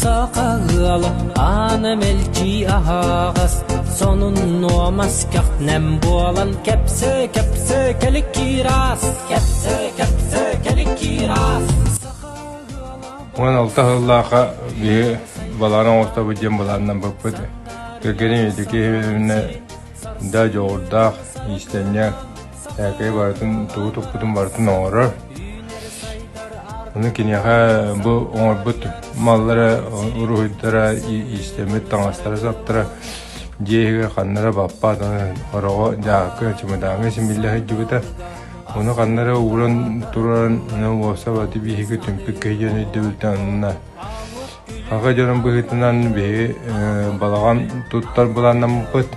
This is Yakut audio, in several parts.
Саха ыала аана мэлдьи аһаҕас, сонун нуомас көхнэм буолан кэпсэ-кэпсэ кэликкиирас, кэпсэ-кэпсэ кэликкиирас. 16 сыллаахха биһи балаан оҥостобут диэн былааннан быппыт. Кэргэним ити киһи да дьоҕурдаах, иистэнньэҥ, ээкэй барытын тугу туппутун барытын оҥорор. Ону киниэхэ бу оҥорбут маллара, уруһуйдара, иистэммит таҥастара-саптара дьиэ иһигэр ханна эрэ баппат, хороҕо дьаакы, чымыдааҥҥа симиллэ сылдьыбыта. Ону ханна эрэ ууран туран, уопсай баты биһиги түмпүт киһи диэн өйдөбүлтэн онно Аҕа дьонун быһыытынан биһиги балаҕан туттар былааннаммыппыт.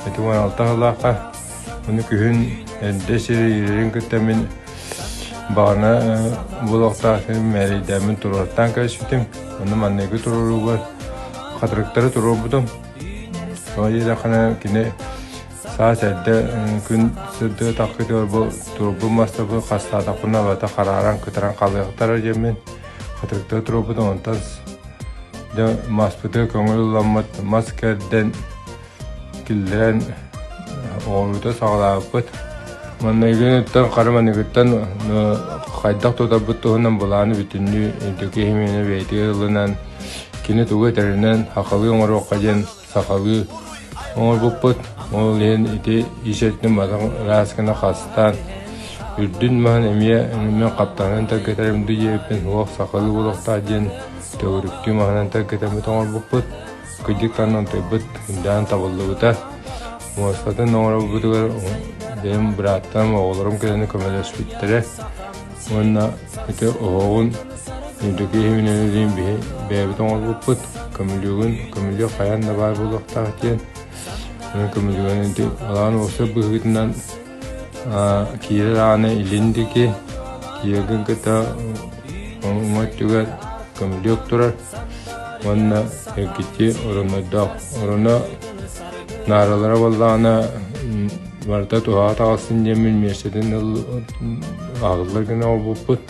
Ити 16 сыллаахха ону күһүн эрдэ сири иирэрин кытта мин баҕана буолуохтаах мээрэйдээммин туруортаан кэбиспитим. Ону манныгы туруоруугар хатырыктары туруорбутум. Тоҕо диэтэххинэ кини саас эрдэ күн сырдыга таххытыгар бу турбут мастарбын хастаатахпына абата харааран кытаран халыахтара диэммин хатырыктары туруорбутум. Онтон дьэ маспытыгар көҥүл ылламмыт мас кэрдэн киллэрэн оҥоруута саҕалаабыппыт. Маныгыттан хара маныгыттан хайдах тутарбыт туһунан былааны бүтүннүү Евдокия Семеновна бэйэтигэр ылынан кини тугу этэринэн сахалыы оҥоруохха диэн сахалыы оҥорбуппут. Ол иһин ити ис өттүн батан ыраас гына хастаан үрдүн маһын эмиэ мин хаптаһынан тэлгэтэрим дуу диэбиппин суох сахалыы буолуохтаах диэн төгүрүктүү маһынан тэлгэтэммит оҥорбуппут. Кырдьык онтуйбут даан табыллыбыта. Муостатын оҥорорбутугар бэйэм бырааттарым, оҕолорум кэлэн көмөлөспүттэрэ. Уонна ити оһоҕун Евдокия Семеновналыын биһи бэйэбит оҥорбуппут. Көмүлүөгүн, көмүлүөк хайаан да баар буолуохтаах диэн. Онон көмүлүөгүн ити алаан уопсай быһыытынан киирэр ааны илин диэки, киирэргин кытта уҥа өттүгэр көмүлүөк турар уонна эргиччи ороннордоох. Ороно нааралара буоллаҕына барыта туһаҕа таҕыстын диэммин миэстэтин аһыллар гына оҥорбуппут.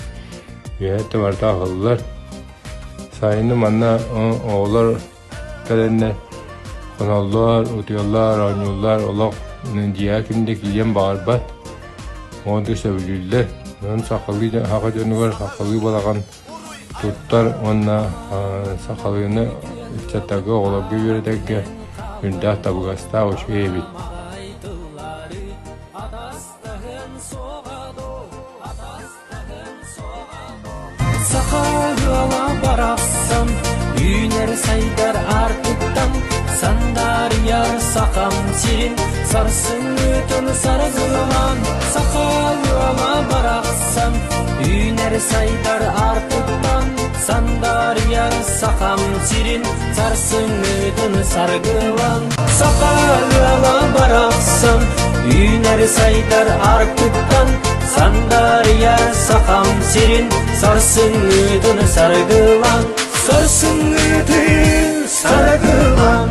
Үөһэ барыта аһыллар. Сайыны манна оҕолор кэлэннэр хоноллор, утуйаллар, оонньууллар, олох дьиэҕэ ким да киириэн баҕарбат. Ону сөбүлүүллэр. Онон сахалыы саха дьонугар сахалыы балаҕан туттар уонна сахалыыны ыччаттарга, оҕолорго үөрэтэргэ үрдээх табыгастаах үчүгэй эбит. Саха ыала барахсан үүнэр-сайдар аартыктан сандаарыйар сахам сирин сарсыҥҥытын саргылаан Саха ыала барахсан үүнэр-сайдар аартыктан сандаарыйар сахам сирин сарсыҥҥытын саргылаан Саха ыала барахсан үүнэр-сайдар аартыктан Сандаарыйар сахам сирин сарсыҥҥытын саргылан, сарсыҥҥытын саргылан.